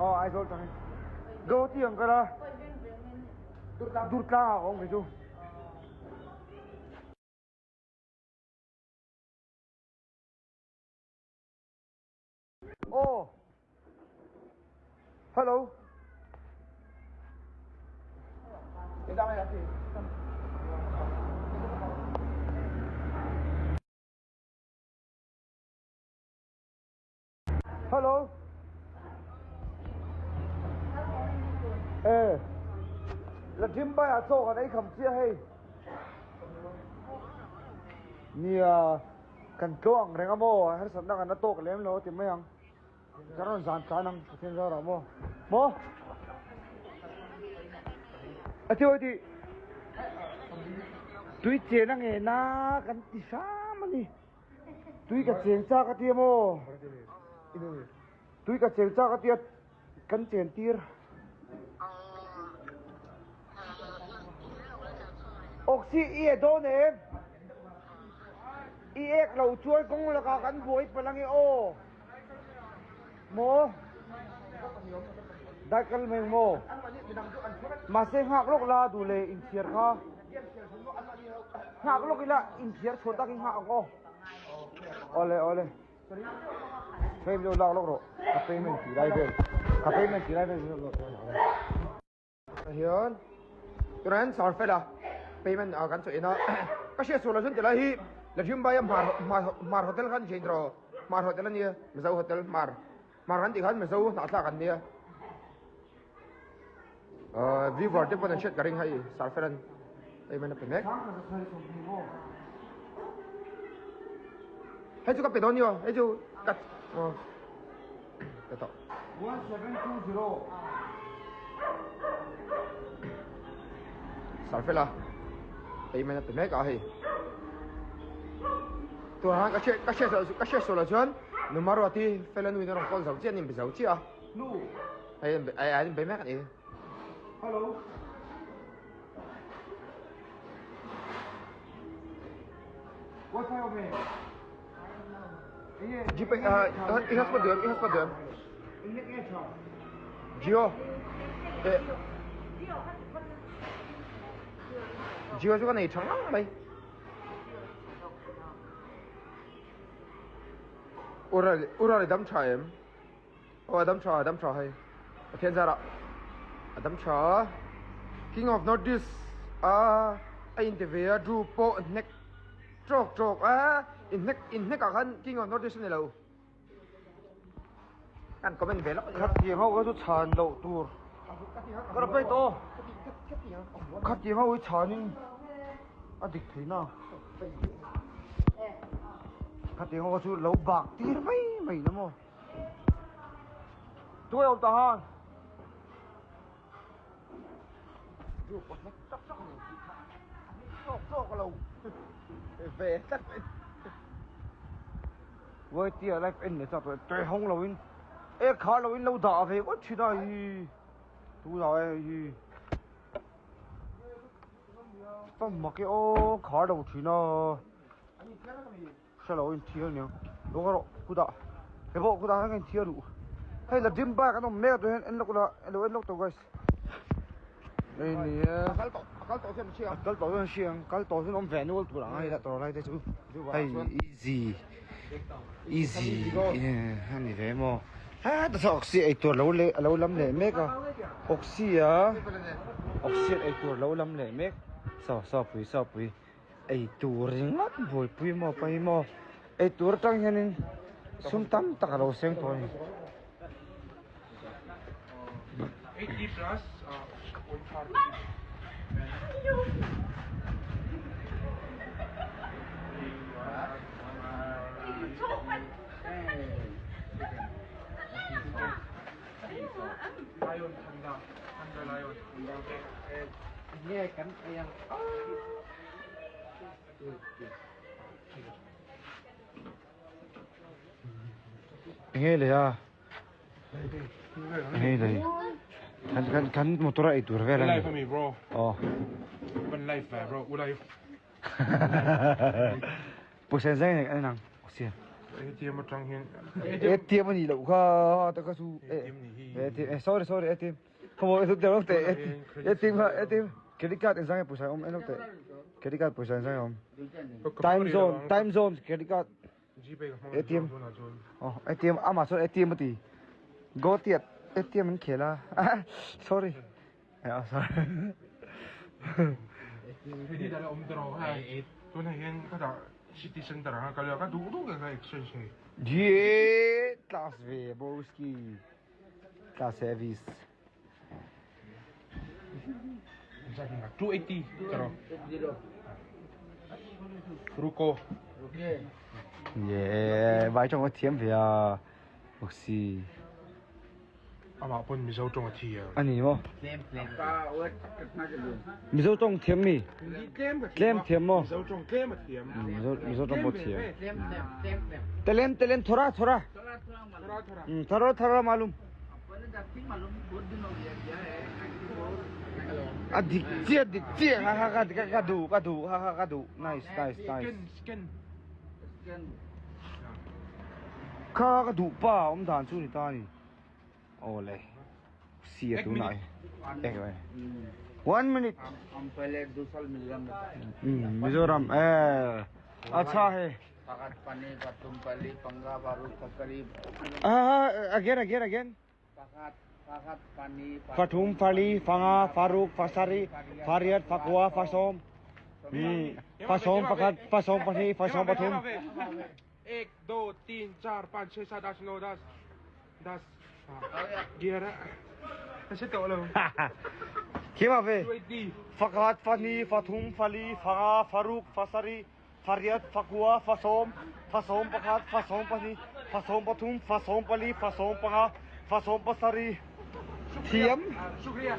Aw Aizawl tangin. Guwahati ang kal a. Durtlang ah ka awm kei chu. Aw. Hello. Hello. Eh. La gym bai ah chaw kan ei kham chiah hei. Nia kan tlo ang reng a maw harsatna kan la tawk lem lo a ti mai ang. Ka rawn zan tlan ang Pathian zarah maw. Maw? A ti ti. Tui chen a nge na kan ti hram a ni. Tui ka cheng chak a tia maw? Tui ka cheng chak a tia kan chen tir. Oxy i e dawn em? I ek lo chuan kawng lakah kan buai palh ange aw. Maw? Dai kal mai maw? Mahse nghak lawk la duh leh inthiar kha. Nghak lawk ila inthiar chhuah takin nghak ang aw. Awle awle. Frame lo lak lawk rawh. Ka payment tih lai vel. Ka payment tih lai vel. Hian tunah hian sar fel a payment ah kan chawih in a ka hriat sual lo chuan tilai hi Lajimbai a hmar hmar hmar hotel khan chei tawh hmar hotel a nia Mizo hotel hmar hmar kan tih khan Mizo hnahthlak an nia ahh viewer te pawn an hriat ka ring hei sar fel an payment a pe mek hei chu ka pe dawn ni aw hei chu ka aw. Ka tawh. 1720. Sarfela payment a pe mek a hei. Tunah khan ka hriat ka hriat ka hriat sual ah chuan nu Maruati fela nu in a rawn call zo chiah a ni an be zo chiah a. Nu. Hei an an inbe mek a ni. Hello. Wifi awm em? Gpay ah i hotspot duh em i hotspot duh em Jio eh Jio chu ka nei tha ngang mai Ura ura i dam tha em aw a dam tha a dam tha hei Pathian zarah a dam tha King of North East a a inti ve a Drew pawh hnek Tawk tawk a, in hnek in hnek ah khan King of North East a ni lo. Kan comment ve lawk. Khatiang ho kha chu chhan loh tur. Ka rawn pei tawh. Khatiang ho hi chhanin a dik thei na. Khatiang ho kha chu lo bak tir mai mai na maw. Tuai awm ta han. Vawitia live en leh chak tawh tui hawng lo in e khar lo in lo dah ve ngawt thin a hi tunah e hi fam mak e aw khar lo thin a hre lo in thial aniang lo ka rawh kutah he pawh kutah hian ka inthial duh hei la dim bike an awm mek a tawh hian en lawk ula lo en lawk tawh guys hei ni e a kal tawh a kal tawh chuan hria a kal tawh chuan hria ang kal tawh chuan awm ve nual tur ang a hei lah tawrh lai te chu hei easy easy a ni ve maw heta saw oxy ei tur lo leh a lo lam leh mek a oxy a oxy ei tur lo lam leh mek saw saw pui saw pui. Ei tur ringawt buaipui maw pawi maw ei tur atang hianin sum tam tak a lo seng tawh a ni. Enge lei a enge lei kan kan kan motor a ei tur vel a ni aw puisen zeng nen an inang awh sia. ATM atang hian ATM ani loh kha ta kha chu ATM ni hi ATM sorry sorry ATM khaw ATM lo te ATM kha ATM credit card engzang nge pawisa awm en lo teh credit card pawisa engzang nge awm time zone time zone credit card ATM oh ATM amah chuan ATM a ti go tiat ATM an khel a sorry sorry City center ah kal a ka duh duh ka exchange thei. Ye class ve broski class service. 280 karo. Ruko. Ye vai tawng a thiam ve a oxy. Amah pawn Mizo tawng a thi a. A ni maw? Mizo tawng thiam mi? Tlem thiam maw? Mizo tawng tlem a thiam. Mizo tawng pawh thiam. Telem telem thora thora. Thora thora malum. A dik chiah dik chiah ha ha ka ka duh ka duh ha ha ka duh nice nice nice. Scan scan. Kha ka duh pa awm dan chu ni ta ni. Awle si a tunah hi one minute Mizoram eh acha he again again again Pathum pali panga paruk pasarih pariat pakua pasom pasom pakhat pasom pahnih pasom pathum Ek do tin char pan chhe sat ath no das das giara ka hre tawh lo Khima ve Fakhat fahnih fathum fali fanga faruk fasarih Fariat, fakua, fasawm, fasawm pakhat, fasawm pahnih, fasawm pathum, fasawm pali, fasawm panga, fasawm pasarih. Thiam. Shukriya.